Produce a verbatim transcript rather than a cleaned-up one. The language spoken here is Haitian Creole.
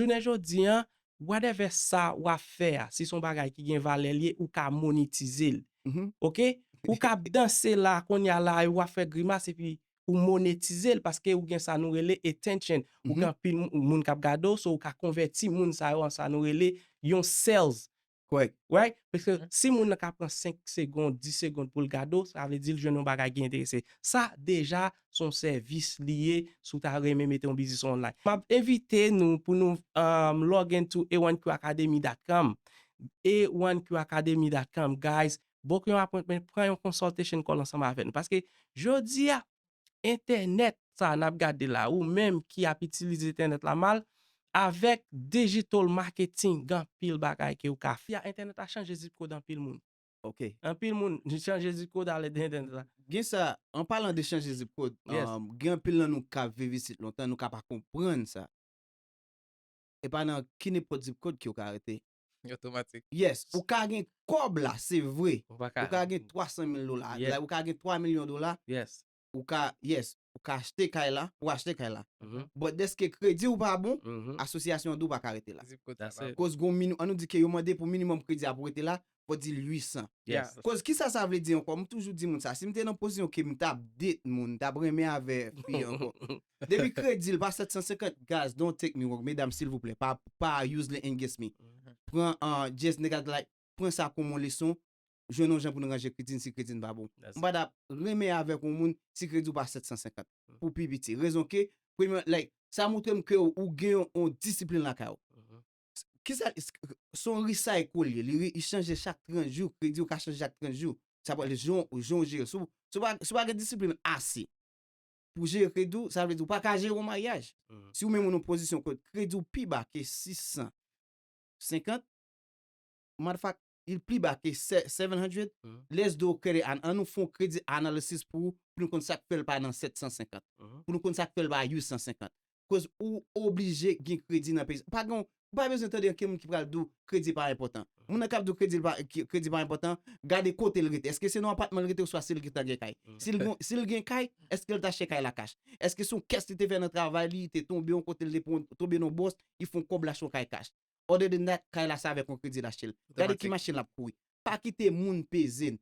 Jounen jodi an, whatever sa w ap fè a, si se yon bagay ki gen valè l ye, ou ka monetize l. Mhm. Oke? Ou ka ap danse la, kounye a la, w ap fè grimas, epi ou monetize l, paske ou gen sa nou rele attention. Ou Mhm. gen anpil moun k ap gade w, so ou ka konvèti moun sa yo an sa nou rele yon sales. Correct. Right? Paske si moun nan ka pran senk segonn, dis segonn pou l gade w, sa vle di l jwenn yon bagay ki enterese. Sa deja se yon sèvis li ye si w ta renmen mete yon biznis online. M ap envite nou pou nou um, log into a one q academy dot com. a one q academy dot com, guys. Book yon appointment, pran yon consultation call ansanm avè nou. Paske jodi a, entènèt sa n ap gade la, ou menm ki ap itilize entènèt la mal, avèk digital marketing, gen anpil bagay ke ou ka fè. Entènèt la chanje zip kòd anpil moun. Ok. Anpil moun chanje zip kòd alèd entènèt la. Gen sa, an palan de chanje zip kòd, Yes. um, gen anpil nan nou k ap viv isit lontan, nou ka pa konprann sa. E pa nan ki nenpòt zip kòd ke ou ka rete. Otomatik. Yes, ou ka gen kòb la, se vre. Ou pa ka. Ou ka gen twa san mil dola, Yeah. like, ou ka gen twa milyon dola, Yes. ou ka, yes, ou ka achte kay la, ou achte kay la. Mhm. But dèske kredi ou pa bon, Mhm. asosyasyon an di w pa ka rete la. Zip kòd That's sa. it. Koz gon mini, an nou di ke yo mande pou minimum kredi a pou rete la, fò di l uit san. Yes. Koz kisa sa vle di ankò? M toujou di moun sa, si m te nan pozisyon ke m t ap date moun, m t ap renmen avè fi ankò. Depi kredi l pa sèt san senkant, guys, don't take me wrong, medam, silvouplè, pa, pa use li against me. Mhm. Pran, uh, just nèg like, pran sa kòm yon leson, jwenn yon jan pou nou ranje kredi n si kredi n pa bon. That's M pa t ap renmen avèk yon moun si kredi w pa sèt san senkant. Pou pi piti. Rezon ke, premye, like, sa montre m ke ou gen yon, yon disiplin lakay ou. Mhm. Kisa, se yon recycle li ye, li re- li chanje chak trant jou, kredi w ka chanje chak trant jou. Sa pral jan w jere. Si w si w pa si w pa gen disiplin ase pou jere kredi w, sa vle di w pa ka jere yon maryaj. Mhm. Si w menm ou nan pozisyon kot kredi w pi ba ke sis san senkant, motherfuck, il pi ba ke se- seven hundred, Mhm. let's do credit an, an nou fè yon credit analysis pou, pou nou konn sa k fè l pa nan sèt san senkant, Mhm. pou nou konn sa k fè l pa uit san senkant. Koz ou oblije gen kredi nan peyi. Pa gen, ou pa bezwen tande ankenn moun ki pral di w kredi pa enpòtan. Moun nan k ap di w kredi pa, ki- kredi pa enpòtan, gade kote l rete. Èske se nan apatman l rete oswa si l gentan gen kay? Si l gon- si l gen kay, èske l t achte kay la kach? Èske se yon kès li te fè nan travay li, li te tonbe yon kote, li te pran- tonbe nan bòs, li fè yon kòb l achte yon kay kach? Other than that, kay la se avèk yon kredi l achte l. Gade ki Otomatik. Machin l ap kouri. Pa kite moun peze n.